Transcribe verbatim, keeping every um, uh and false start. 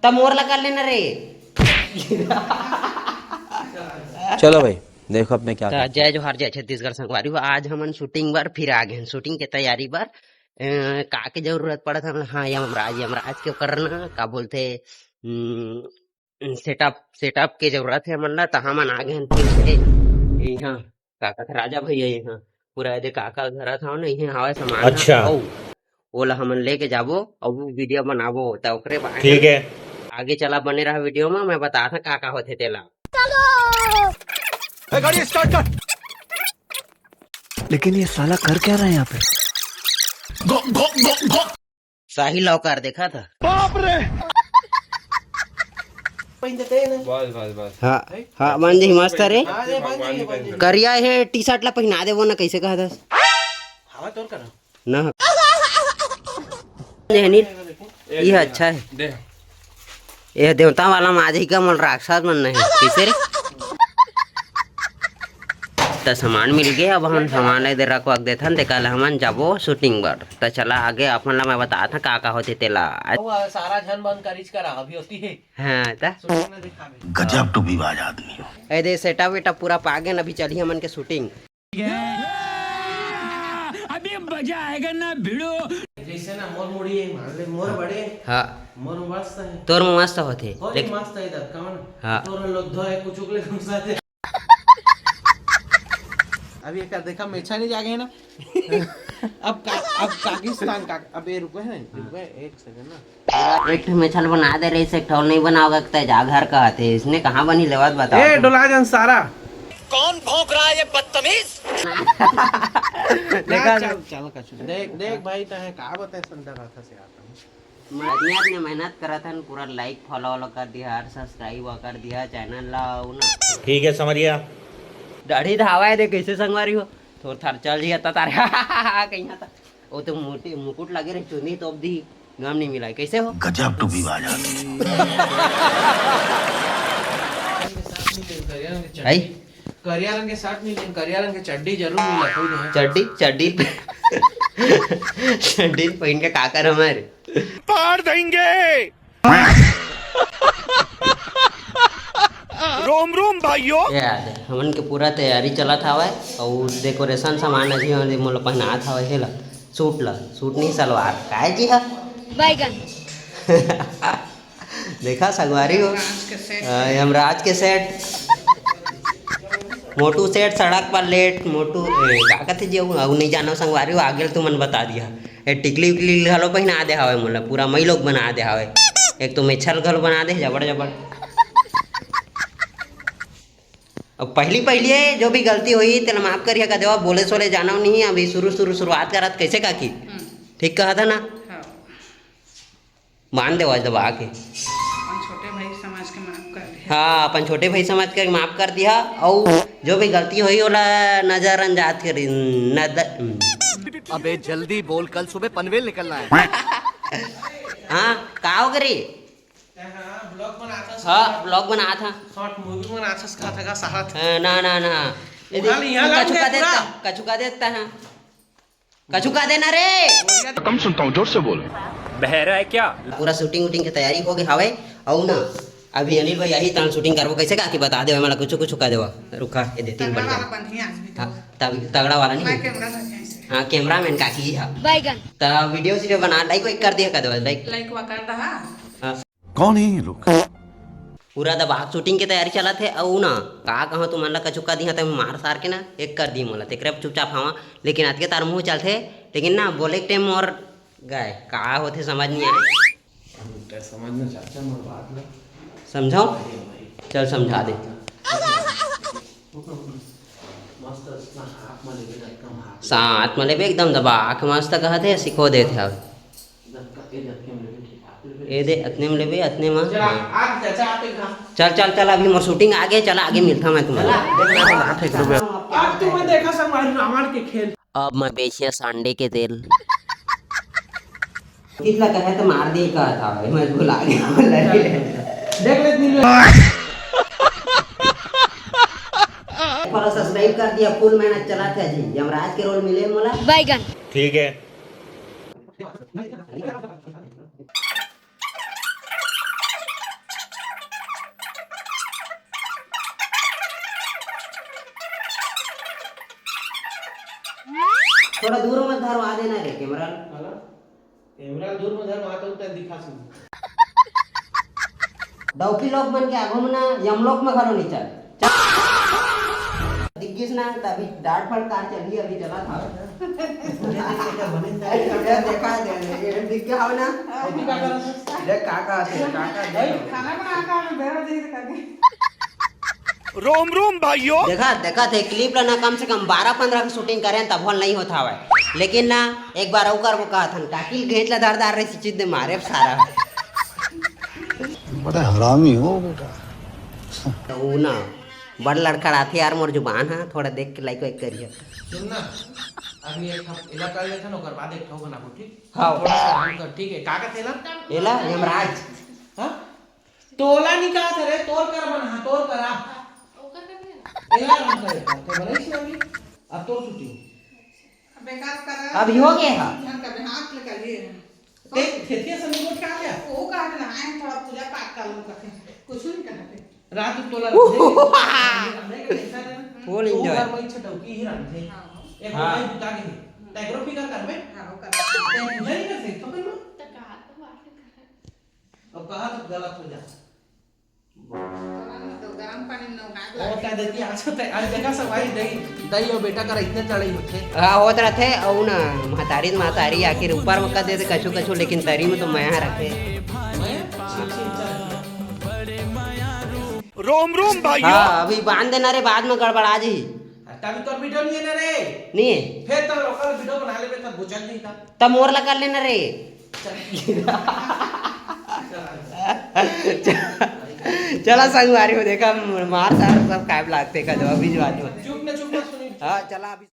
त मोर ला कर लेना रे। चलो भाई, देखो अब मैं क्या त करता हूँ। जय जोहार, जय छत्तीसगढ़ संगवारी हो। आज हमन शूटिंग बर फिर आ गए हैं, शूटिंग के तैयारी बर। अ, का के जरूरत पड़त है? हाँ, यमराज, यमराज के करना का बोलते, हम्म, सेटअप, सेटअप के जरूरत है हमन ला, त हमन आ गए हैं फिर से। यहाँ का कहते, राजा भैया यहाँ पूरा एदे का का धरत हव ना, इहे हवय सामान ह। अच्छा। अउ ओला हमन लेके जाबो अउ वो वीडियो बनाबो, त ओकरे बाद ठीक है। आगे चला, बने रहा वीडियो में, मैं बताता का का होथे तेला। ए, गाड़ी स्टार्ट कर। लेकिन ये साला कर क्या रहा है यहाँ पे? गो, गो, गो, गो। शाही लौकार देखा था। बाप रे। पहिन देते हैं ना। बस, बस, बस। हाँ, हाँ, बन जाही, मस्त रे। हाँ, रे, बन जाही, बन जाही। करिया हे टी शर्ट ला पहिना देबो ना, कैसे कहा था? हवा तोर करा। ना। ये नील, ये अच्छा है। दे। ये देवता वाला माझी का मन राक्षस मन नहीं, कैसे रे? त सामान मिल गए, अब हम सामान इधर रखवा के देथन, ते कल हमन जाबो शूटिंग बर। त चला आगे अपन ला मैं बतात हूँ का का होथे तेला। अउ सारा झन बंद करिच करा, अभी होती है। हाँ, त? शूटिंग में दिखावे। गजब टू भी बाज आदमी हो। ए दे, सेटअप वेटअप पूरा पागे न, अभी चली हमन के शूटिंग। अभी मजा आएगा ना भिड़ो। जैसे ना मोर मुड़ी है, मान ले मोर बड़े। हाँ। मोर मस्त है। तोर मस्त होथे। और देख। मस्त है इधर, कौन? हाँ। तोर लोग धो है, कुछ उगले घुसा दे। अभी एक देखा, मेछा नहीं जागे ना। अब का, अब पाकिस्तान का, अब ये रुको है, रुको है, एक सेकंड ना। एक ठो मेछल बना दे रहिस, एक ठो नहीं बनाओगे, त जा घर का आते, इसने कहाँ बनी लेवत बताओ ए, तुम। डोला जन सारा। कौन भौंक रहा है ये बदतमीज? देखा ना, चल, चल, कछु। देख, देख भाई, तहे का बताए संदर रहा था से आता हूँ। मैं इतने, इतने मेहनत करत हन, पूरा लाइक फॉलो वालो कर दिया, हर सब्सक्राइब कर दिया चैनल ला, उ ना। ठीक है, समझ गया। दाढ़ी धावा है, देख कैसे संगवारी हो, थोर थार चल जिया त तारे। कहीं था। वो तो मोटी मुकुट लगे रहे, चुन्नी तोप दी, नाम नहीं मिला, कैसे हो? गजब टू भी बाज आदमी। भाई। करिया रंग के शर्ट नहीं लेकिन करिया रंग के चड्डी जरूर मिला, कोई नहीं। चड्डी, चड्डी, चड्डी पहन के का कर हमारे? पाड़ देंगे। रोम रोम भाइयों। ये याद है, हमन के पूरा तैयारी चलत हवय, अउ डेकोरेशन सामान अभी हमन मोला पहनात हवय, हे ला, सूट ला, सूट नहीं सलवार, काय जी हा? बैगन। देखा संगवारी हो, यमराज के सेट। अ, यमराज के सेट। मोटू सेठ सड़क पर लेट, मोटू, ए, का कथे जी, अउ, अउ नहीं जानो संगवारी हो, आगे तुमन बता दिया। ए, टिकली उकली घलो पहिना दे हवे मोला, पूरा मई लोग बना दे हवे। एक तो मेछल घलो बना दे, जबड़ जबड़। अब पहली पहली है, जो भी गलती होई, तेला माफ करिया का देवा, बोले सोले जानो नहीं, अभी शुरू शुरू शुरुआत करत, कैसे काकी? हम्म। ठीक कहा था ना? हाँ। मान देवा दबा के। अपन छोटे भाई समझ के माफ कर दिया। हाँ, अपन छोटे भाई समझ के माफ कर दिया, अउ जो भी गलती होई, ओला नजरअंदाज करी, नजर। अबे जल्दी बोल, कल सुबह पनवेल निकलना है। हाँ, का हो गरी? हाँ, vlog बनात हस। हाँ, vlog बनात हस। Short movie बनात हस, कहा था का साहब। हाँ, ना, ना, ना। उठा ले, यहाँ कछु लाऊंगा का देता, पूरा। कछु का देता है। कछु का देना रे। कम सुनता हूँ, जोर से बोल। बहरा है क्या? पूरा शूटिंग वूटिंग के तैयारी हो गए हवे। अउ ना, अभी अनिल भाई आही, तहन शूटिंग करबो। कैसे का कि बता दे, मतलब कुछ कुछ का देवा। रुका, ये दे तीन तगड़ा बढ़िया। वाला बंधी आज भी तो। हाँ, तब तगड़ा वाला नहीं। मैं कैमरा धर के ऐसे। हाँ, कैमरामैन काकी है। बैगन। त वीडियो सीडियो बना, लाइक वाइक कर दिया का देवा, लाइक। लाइक वा कर दहा। हाँ। कौन है ये लोग? पूरा दबा शूटिंग के तैयारी चलत हे। अउ ना, का कहूँ तुमन ला, कछु कह दिहा त मार सार के ना एक कर दी मोला, तेकरे अब चुपचाप हवा। लेकिन अतके तार मुंह चलथे, लेकिन ना बोले के टाइम मोर गए का होथे समझ नहीं आए। समझ ना चाचा मोर बात ला। समझाओ। चल समझा दे। मस्त साथ में लेबे एकदम दबा के मस्त कहत हे, सिखो देत हे। ए दे, अतने में लेबे, अतने में। चल, चल, चल, अभी मोर शूटिंग आगे, चल आगे मिलता मैं तुम्हारा। अब तुमन देखा संगवारी रावण के खेल। अब मैं बेचिया सांडे के तेल। कितना कहे तो मार दिए कहा था भाई, मैं भुला गया। देख ले दिन में। पर सब्सक्राइब कर दिया, फुल मेहनत चला था जी। यमराज के रोल मिले मोला। बैगन। ठीक है। थोड़ा दूर में धरवा देना रे कैमरा। कैमरा दूर में धरवा तो उतना दिखा सुन। डौकी लोग मन के आगू में ना यमलोक में घलो नहीं चल। चल। दिख गिस ना, त अभी डांट फटकार चलही, अभी चला था। ये देखा दे, ये दिख गया हो ना? देख का का से, का का दे। खाना बना का, मैं बेरा दे दे करके। रोम रोम भाइयों। देखा, देखा थे clip ला ना, कम से कम बारह पंद्रह के shooting करें तब हल नहीं होता हवे। लेकिन ना, एक बार अउ करबो कहा थन, काकिल घेंच ला दार दार रे सिचित दे मारे सारा। बड़ा हरामी हो बेटा। तो ऊ ना, बड़ लड़खड़ाथे यार मोर जुबान हा, थोड़ा देख के like वाइक करिए। सुन ना, अभी एक ठो एला कर लेथन, ओकर बाद एक ठो बनाबो, ठीक? हाँ। थोड़ा सा आराम कर, ठीक है? का का थेला? एला यमराज। हाँ? तोला निकाल रे, तोर कर बना, हाँ, तोर करा। ओकर कर दे ना। एला आराम करे, तो बनाइस ना अभी। अब तोर shooting। बेकार कर। अभी हो गया है। ध्यान कर, हाथ लगा लिए हैं। ते थेथिया से निकोट का क्या? वो कहा ना, आए थोड़ा पूजा पाठ कर लो करके। कुछ नहीं कहा थे। रात को तोला रखे। हमने का ऐसा है ना, full वो enjoy। घर में छटौकी ही रंग थे। हाँ। एक हाँ। भाई बुता के। तैकरो फिकर कर बे। हाँ, वो कर। तै पूजा नहीं कर सकते, तो कर लो। तो कहा तो बात कर। अब कहा तो गलत हो जा। तो गरम पानी में नहाए ओ, ला। का देती आज होता है। अरे देखा सब भाई, दही, दही और बेटा का इतने चढ़ाई होते। हाँ, होत रहते। अउ ना, महतारी तो महतारी, आखिर ऊपर में कर देते कछु कछु, लेकिन तरी में तो मया रखे। मैं? छी, छी, चल। रोम रोम भाइयों। हाँ, अभी बांध देना रे, बाद में गड़बड़ा जी। अरे, तभी तो video नहीं है ना रे। नहीं है? फिर तो लोकल video बना लेबे, तब बुझल नहीं था। तब मोर ला कर लेना रे। चल। चला संगवारी हो, देखा मार सार सब कायब लागते का जवाब बीच बात में। चुप ना, चुप ना, सुनी। हाँ, चला अभी।